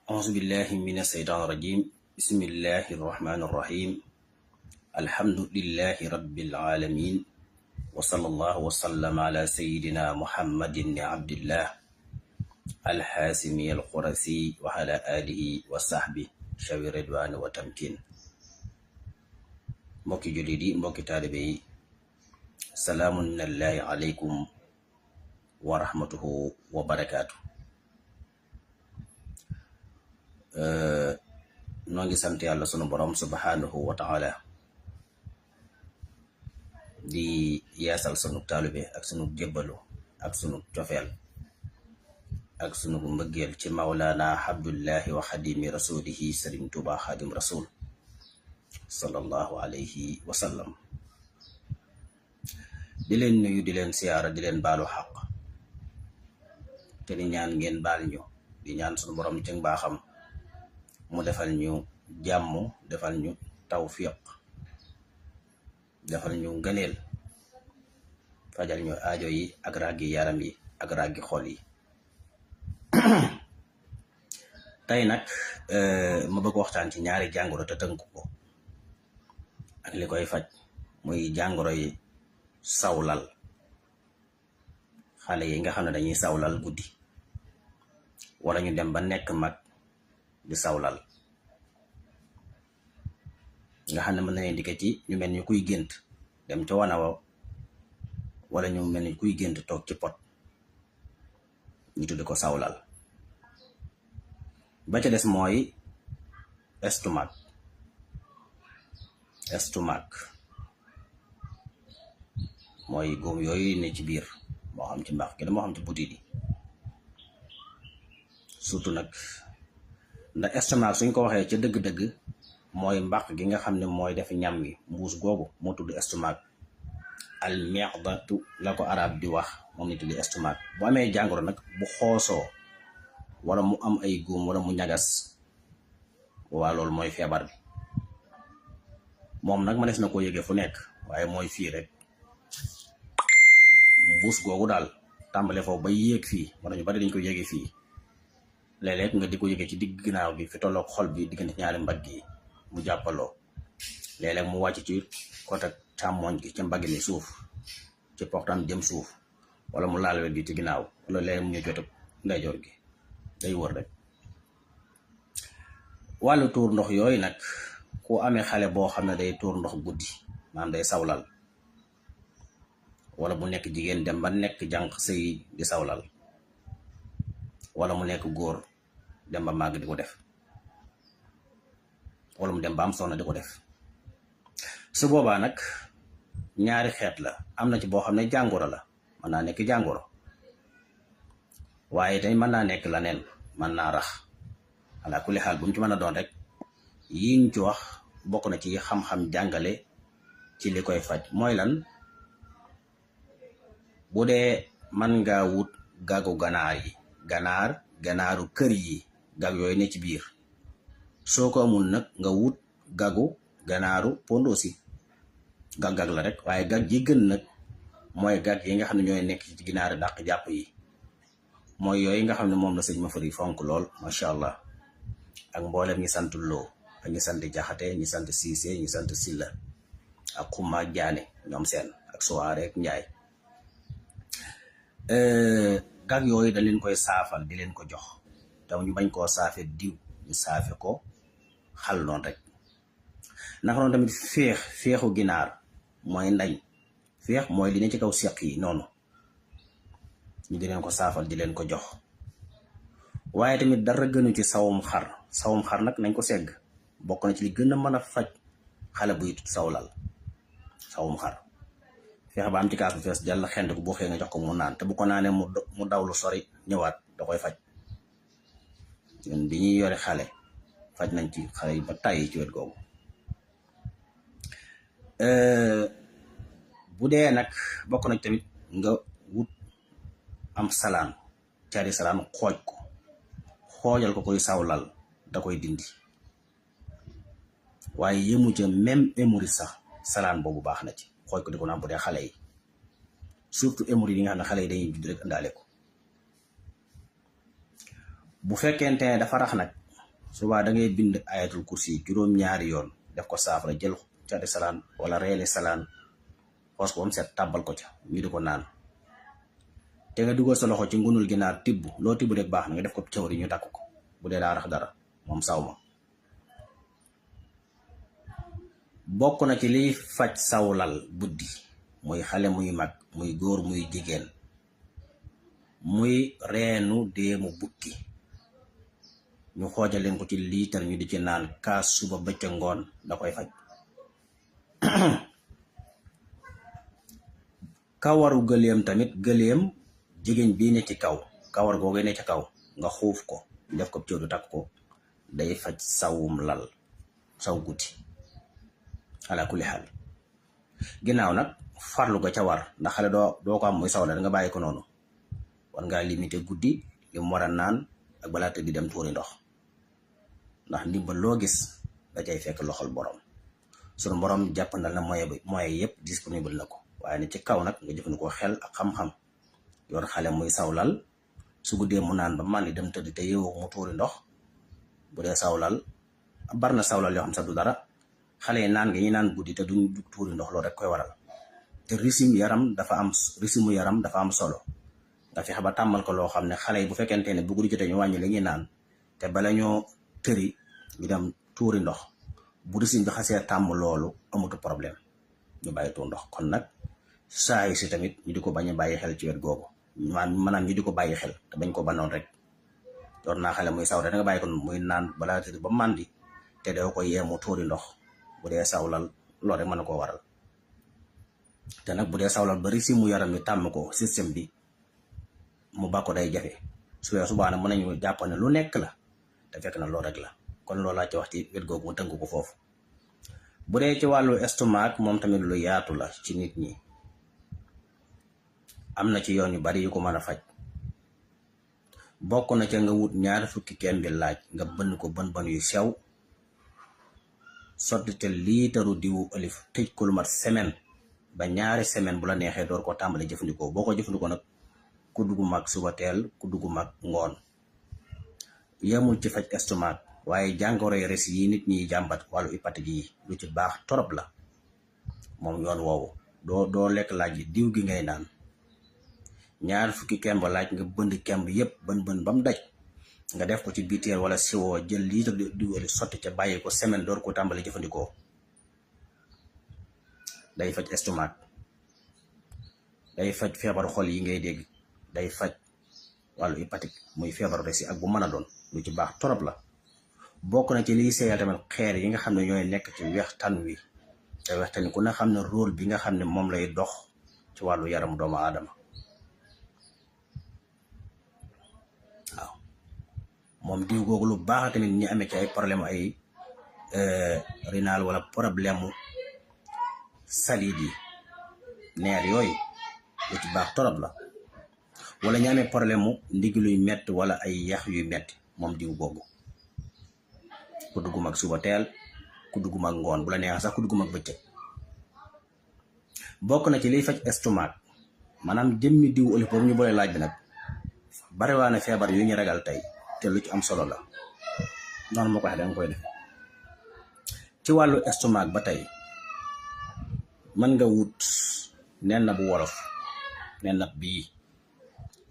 أعوذ بالله من الشيطان الرجيم بسم الله الرحمن الرحيم الحمد لله رب العالمين وصلى الله وسلم على سيدنا محمد بن عبد الله الحاسمي القرسي وعلى آله وصحبه شوي رضوان وتمكين mbokki jullit yi mbokki taalibe yi salaamun minallahi aleykum wa rahmatuhu wa barakaatu. noo ngi sant yàlla sunu borom subhanahu wa taala di yeesal sunu taalibe ak sunu jébbalu ak sunu cofeel ak sunu mbëggeel ci mawlaana abdullahi wa xadimi rasulihi sëriñ Tuuba xadim rasul sallallahu alayhi wa sallam. di leen nuyu di leen siyaara di leen baalu xaq te di ñaan ngeen baal ñu di ñaan sunu borom ci mbaaxam mu defal ñu jàmm defal ñu tawfiq defal ñu ngëneel fajal ñu aajo yi ak ràggi yaram yi ak ràggi xol yi. tey nag ma bëgg waxtaan ci ñaari jàngoro te tënk ko ak li koy faj, muy jàngoro yi sawlal, xale yi nga xam ne dañuy sawlal guddi wala ñu dem ba nekk mag di sawlal, nga xam ne mën na indiqué ci ñu mel ni kuy gént dem ca wana wa wala ñu mel ni kuy gént toog ci pot, ñu tudde ko sawlal. ba ca des mooy estomac mooy góom yooyu ne ci biir, moo xam ci mbaax gi moo xam ci butit yi surtout nag, ndax estomac suñ ko waxee ca dëgg-dëgg mooy mbaq gi nga xam ne mooy def ñam wi, mbuus googu moo tudd estomac. al mi'datu la ko arab di wax, moom ni tudd estomac. bu amee jàngoro nag bu xoosoo wala mu am ay góom wala mu ñagas, waa loolu mooy feebar bi. moom nag mënees na koo yëgee fu nekk, waaye mooy fii rek mbuus googu daal tàmbale foofu ba yéeg fii, wala ñu bari dañ ko yëgee fii. léeg-léeg nga di ko yëgee ci digg ginnaaw bi fi tolloog xol bi diggante ñaari mbagg yi mu jàppaloo, léeg-léeg mu wàcc ci côté càmmoñ gi ca mbagg mi suuf ci poxtaan jëm suuf, wala mu laal wet gi ci ginnaaw, wala léeg mu ñu jot ndeyjoor gi, day wër rek. wàllu tuur ndox yooyu nag, ku amee xale boo xam ne day tuur ndox guddi, maanaam day sawlal, wala mu nekk jigéen dem ba nekk jànq sëy di sawlal, wala mu nekk góor dem ba màgg di ko def, wala mu dem ba am soxna di ko def. su boobaa nag ñaari xeet la, am na ci boo xam ne jàngoro la, mën naa nekk jàngoro, waaye tey mën naa nekk leneen, mën naa rax. ala kulli xaal bu mu ci mën a doon rek, yiñ ci wax bokk na ci xam-xam jàngale ci li koy faj. mooy lan? bu dee mën nga wut gagu ganaar yi, ganaaru kër yi, gag yooyu ne ci biir. soo ko amul nag nga wut gagu ganaaru pondosi, gag la rek, waaye gag yi gën nag mooy gag yi nga xam ne ñooy nekk ci ginaari dàq jàpp yi, mooy yooyu nga xam ne moom la sëñ ma fari fonk lool, macha allah. ak mboolem ñi sant loo, ak ñi sant jaxate, ñi sant siise, ñi sant silla, ak xumma ak jaane ñoom seen, ak suwaare ak njaay. gag yooyu dañ leen koy saafal di leen ko jox, taw ñu bañ koo saafe diw, ñu saafe ko xal noonu rek. naka noonu tamit feexu ginaar mooy ndañ, feex mooy li ne ci kaw seq yi noonu, ñu di leen ko saafal di leen ko jox. waaye tamit dara gënu ci sawum xar nag nañ ko segg, bokk na ci li gën a mën a faj xale buy sawlal, sawum xar. feex ba am ci kaas bu fees jàll xent ko, boo xëyee nga jox ko mu naan, te bu ko naanee mu daw lu sori ñëwaat, da koy faj. ñun bi ñuy yore xale faj nañ ci xale yi ba tàyyi ci wet googu. bu dee nag bokk nañ tamit nga wut am salaan, cari salaan, xoojal ko koy sawlal, da koy dindi. waaye yëmu ca même hémorroïde sax salaan boobu baax na ci, xooj ko di ko naan bu dee xale yi, surtout hémorroïde yi nga xam ne xale yi dañuy judd rek indaale ko. bu fekkente ne dafa rax nag, suba da ngay bind ayatul kursi juróom-ñaari yoon def ko saafara jël cati salaan wala reeni salaan xoos ko ba mu set tàbbal ko ca ñu di ko naan te nga dugal sa loxo ci ngunul ginaar tibb loo tibb rek baax na nga def ko cawri ñu takk ko bu dee daa rax dara moom saw ma bokk na ci liy faj sawlal buddi muy xale muy mag muy góor muy jigéen muy reenu déemu bukki ñu xoojal leen ko ci liitar ñu di ci naan kaas suba bëccëg ngoon da koy faj kawaru gëléem tamit gëléem jigéen bii ne ci kaw kawar googee ne ci kaw nga xuuf ko def ko cëw du takk ko day faj sawum lal saw guddi ala kulli xaal ginnaaw nag farlu ga ca war ndax xale doo ko am muy saw la da nga bàyyi ko noonu war ngaa limité guddi li mu war a naan ak balaa tëdd di dem tuuri ndox ndax ndimbal loo gis da cay fekk loxol borom sunu borom jàppandal na moyen yëpp disponible na ko waaye ne ci kaw nag nga jëfandikoo xel ak xam-xam yor xale muy sawlal su guddee mu naan ba man dem tëdd te yeewoo mu tuuri ndox bu dee sawlal bar na sawlal yoo xam sax du dara xale yi naan nga ñi naan guddi te duñ tuuri ndox loolu rek koy waral te régime yaram dafa am solo nga fexe ba tàmmal ko loo xam ne xale yi bu fekkente ne bu guddi jotee ñu wàññi la ñuy naan te bala ñoo tëri ñu dem tuuri ndox bu régime bi xasee tàmm loolu amatu problème ñu bàyyi tuur ndox kon nag saa yi si tamit ñu di ko bañ a bàyyi xel ci wet googu maanaam ñu di ko bàyyi xel te bañ ko banoon rek door naa xale muy saw da nga bàyyi ko muy naan balaa tëdd ba màndi te doo ko yee mu tuuri ndox bu dee sawlal loolu rek mën na koo waral te nag bu dee sawlal bari si mu yaram mi tàmm ko système bi mu bàkko day jafe subaa nag mën nañu jàpp ne lu nekk la te fekk na loolu rek la kon loolu laa ci wax ci wet googu mu tënk ko foofu bu dee ci wàllu estomac moom tamit lu yaatu la ci nit ñi am na ci yoon yu bari yu ko mën a faj bokk na ca nga wut 2 fukki kembi laaj nga bënn ko bën yu sew sotti te liitaru diwu olif tëj ko lu mat semaine ba 2 semaine bu la neexee door ko tàmbali jëfandikoo boo ko jëfandikoo nag kuddu gu mag suba teel kuddu gu mag ngoon yemul ci faj estomac waaye jàngoroy res yi nit ñi jàmbat wàllu hépatique yi lu ci baax torop la moom yoon woowu doo lekk laaj yi diw gi ngay naan 2 fukki kemb laaj nga bënd kemb yépp bën ba mu daj nga def ko ci biteel wala siwoo jël litre diwli sotti ca bàyyi ko semaine door ko tàmbali jëfandikoo day faj estomac day faj feebaru xol yi ngay dégg day faj wàllu hépatique muy feebaru res yi ak bu mën a doon lu ci baax torop la bokk na ci liy seeyal tamit xeer yi nga xam ne ñooy nekk ci wextan wi te wextan ku ne xam ne rôle bi nga xam ne moom lay dox ci wàllu yaramu doomu aadama waaw moom diw googu lu baax tamit ñi amee ci ay problème ay rénal wala problème mu saliid yi neer yooyu lu ci baax torop la wala ñu amee problème mu ndigg luy metti wala ay yax yuy metti moom diw googu ku dugg mag suba teel ku dugg mag ngoon bu la neex sax ku dugg mag bëccëg bokk na ci liy faj estomac maanaam jëmmi diw olif boobu ñu boole laaj bi nag bariwaane feebar yu ñu ragal tey te lu ci am solo la noonu moo ko waxee danga koy def ci wàllu estomac ba tey mën nga wut nen na bu wolof nen na bii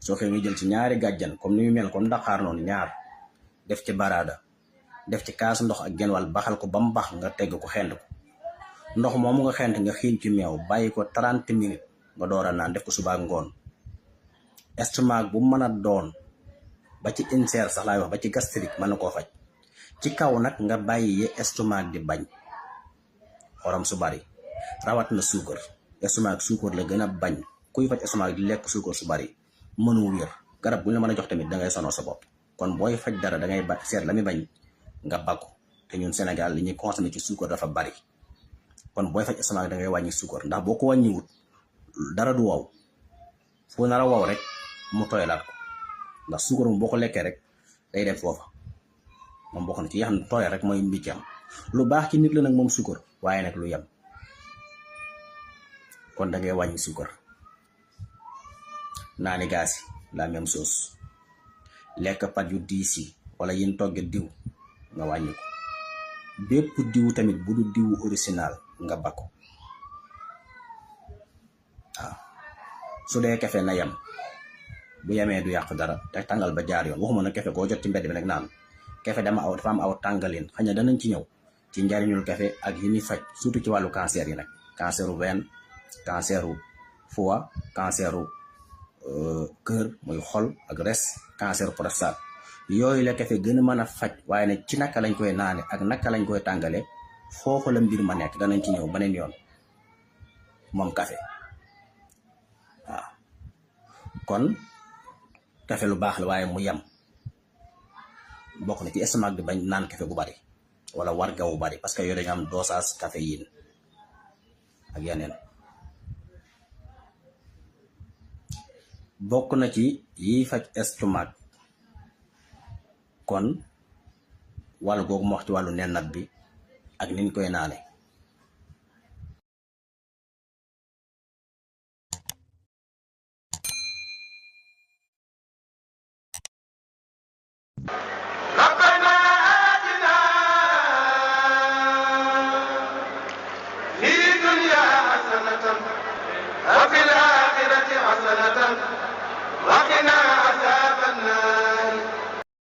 soo xëy nga jël ci 2 gàjjan comme ni mu mel comme Dakar noonu 2 def ci baraada def ci kaas ndox ak genn wàll baxal ko ba mu bax nga tegg ko xend ko ndox moomu nga xent nga xiin ci meew bàyyi ko 30 minutes nga door a naan def ko suba ak ngoon estomac bu mën a doon ba ci ulcère sax laay wax ba ci gastrique mën na koo faj ci kaw nag nga bàyyi ye estomac di bañ xorom su bari rawat na suukar estomac suukar la gën a bañ kuy faj estomac di lekk suukar su bari mënul wér garab bu ñu la mën a jox tamit dangay sonoo sa bopp kon booy faj dara dangay seet la muy bañ nga bakku te ñun Sénégal li ñuy consommé ci suukar dafa bari kon booy faj estomac dangay wàññi suukar ndax boo ko wàññiwut dara du wow fu nar a wow rek mu tooyalaat ko ndax suukar moom boo ko lekkee rek day dem foofa moom bokk na ci yaxam ne tooyal rek mooy mbiccam lu baax ci nit la nag moom suukar waaye nag lu yem kon dangay wàññi suukar naani gaas yi la même chose lekk pat yu diis yi wala yin togge diw nga wàññi ko bépp diw tamit bu du diwu original nga bakko waaw su dee kafe na yem bu yemee du yàq dara te tàngal ba jaar yoon waxuma nag kafe koo jot ci mbedd bi nag naan kafe dafa am aw tàngalin xëy na danañ ci ñëw ci njariñul kafe ak yi muy faj surtout ci wàllu cancer yi nag canceru veine canceru foie canceru cœur muy xol ak res canceru prostate yooyu la kafe gën a mën a faj waaye nag ci naka lañ koy naane ak naka lañ koy tàngale foofu la mbir ma nekk danañ ci ñëw beneen yoon moom kafe waaw kon kafe lu baax la waaye mu yem bokk na ci estomac bi bañ naan kafe bu bari wala warga bu bari parce que yooyu dañu am dosage caféine ak yeneen bokk na ci yiy faj estomac kon wàllu googu ma wax ci wàllu nennat bi ak niñ koy naane